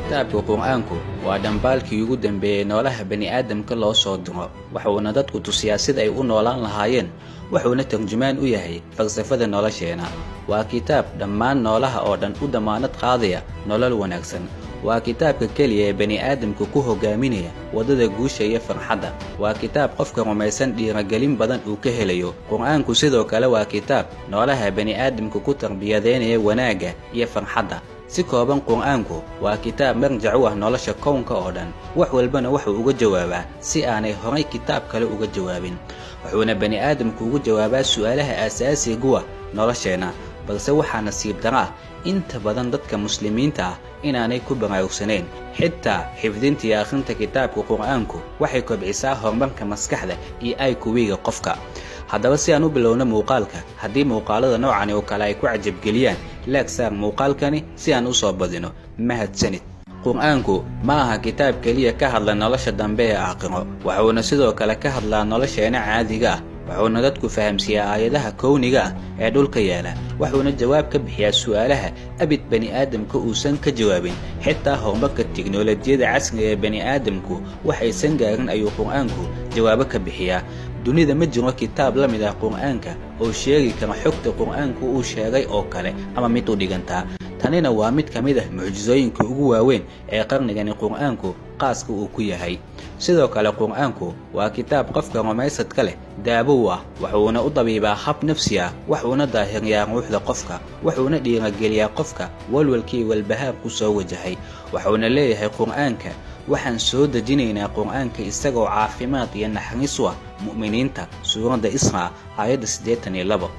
Kitaabka Qur'aanku waa dhambaalkii ugu dambeeyey noolaha bani'aadamka loo soo diro. Wuxuuna dadku tusiyaa sida ay u noolaan lahaayeen, wuxuuna tarjumaan u yahay falsafada nolosheena. Waa kitaab dhammaan noolaha oo dhan u damaanad qaadaya nolol wanaagsan. Waa kitaabka keliya ee bani'aadamka ku hogaaminaya waddada guusha iyo farxadda. Waa kitaab qofka rumaysan dhiiragelin badan uu ka helayo. Qur'aanku sidoo kale waa kitaab noolaha bani'aadamka ku tarbiyadeynaya wanaagga iyo farxadda. Si kooban, Qur'aanku waa kitaab marjac u ah nolosha kownka oo dhan. Wax walbana wuxuu uga jawaabaa si aanay horay kitaab kale uga jawaabin, wuxuuna bani'aadamku ugu jawaabaa su'aalaha aasaasiga ah nolosheenna. Balse waxaa nasiib daro ah inta badan dadka Muslimiinta ah inaanay ku baraarugsanayn. Xitaa xifdinta iyo akhrinta kitaabka Qur'aanku waxay kobcisaa horumarka maskaxda iyo IQ-ga qofka. Haddaba, si aan u bilowno muuqaalka, haddii muuqaalada noocani oo kale ay ku cajabgeliyaan, like saar muuqaalkani si aan usoo badino. Mahadsanid. Qur'aanku ma aha kitaab keliya ka hadla nolosha dambe ee aakhiro, wuxuuna sidoo kale ka hadlaa nolosheena caadiga ah. Wuxuuna dadku fahamsiiyaa aayadaha kowniga ah ee dhulka yaala, wuxuuna jawaab ka bixiyaa su'aalaha abid bani'aadamka uusan ka jawaabin. Xitaa horumarka tiknoolajiyada casriga ee bani'aadamku waxaysan gaarin ayuu Qur'aanku jawaabo ka bixiyaa. Dunida ma jiro kitaab la mid ah Qur'aanka oo sheegi kara xogta Qur'aanku uu sheegay oo kale ama mid u dhigantaa. Tanina waa mid ka mid ah mucjisooyinka ugu waaweyn ee qarnigani Qur'aanku qaaska uu ku yahay. Sidoo kale, Qur'aanku waa kitaab qofka rumaysadka leh daawo u ah. Wuxuuna u dabiibaa hab nafsi ah, wuxuuna daahiriyaa ruuxda qofka, wuxuuna dhiirageliyaa qofka walwalkii walbahaarku soo wajahay. Wuxuuna leeyahay Qur'aanka: "Waxaan soo dejinaynaa Qur'aanka isagoo caafimaad iyo naxariis u ah mu'miniinta." Suuradda Israa, aayadda 82.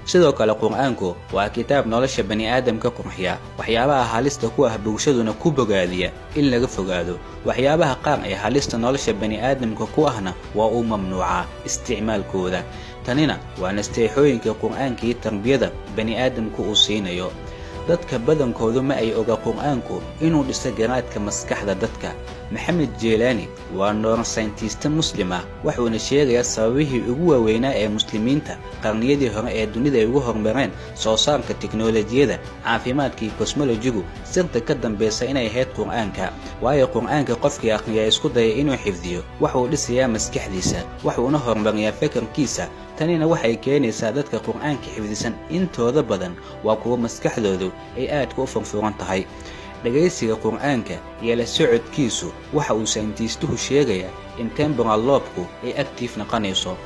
Sidoo kale, Qur'aanku waa kitaab nolosha bani'aadamka qurxiya, waxyaabaha halista ku ah bulshaduna ku bogaadiya in laga fogaado. Waxyaabaha qaar ee halista nolosha bani'aadamka ku ahna waa uu mamnuucaa isticmaalkooda. Tanina waa nasteexooyinka Qur'aanka iyo tarbiyada bani'aadamku uu siinayo. Dadka badankoodu ma ay oga Qur'aanku inuu dhiso garaadka maskaxda dadka. Maxamed Jeelaani waa neuroscientist Muslim ah, wuxuuna sheegayaa sababihii ugu waaweynaa ee Muslimiinta qarniyadii hore ee dunida ay ugu horumareen soo saarka tiknoolajiyada, caafimaadka iyo cosmology-gu, sirta ka dambeysa inay ahayd Qur'aanka. Waayo, Qur'aanka qofkii akhriyaa, isku daya inuu xifdiyo, wuxuu dhisayaa maskaxdiisa, wuxuuna horumariyaa fekerkiisa. Tanina waxay keenaysaa dadka Qur'aanka xifdisan intooda badan waa kuwo maskaxdoodu ay aadka u furfuran tahay. Dhegaysiga Qur'aanka iyo la socodkiisu, waxa uu sayintiistuhu sheegayaa in temporal lobe-ku ay active noqonayso.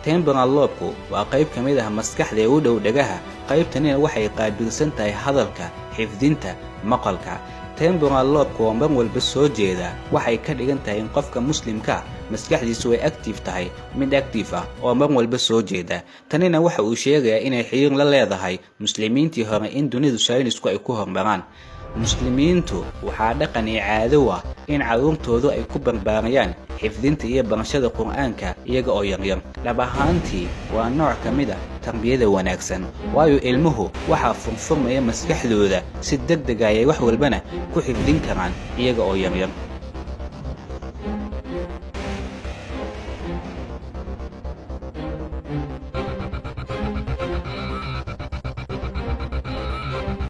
Temporal lobe-ku waa qayb ka mid ah maskaxda ee u dhow dhagaha. Qaybtanina waxay qaabilsan tahay hadalka, xifdinta, maqalka. Temporal lobe-ku oo mar walba soo jeeda waxay ka dhigan tahay in qofka Muslimka maskaxdiisu ay active tahay, mid active ah oo mar walba soo jeeda. Tanina waxa uu sheegayaa inay xiriir la leedahay Muslimiintii hore in dunidu saynisku ay ku horumaraan. Muslimiintu waxaa dhaqan iyo caado ah in carruurtoodu ay ku barbaariyaan xifdinta iyo barashada Qur'aanka iyaga oo yaryar. Dhab ahaantii, waa nooc ka mid ah tarbiyada wanaagsan, waayo ilmuhu waxaa furfurmaya maskaxdooda si deg deg ayay wax walbana ku xifdin karaan iyaga oo yaryar.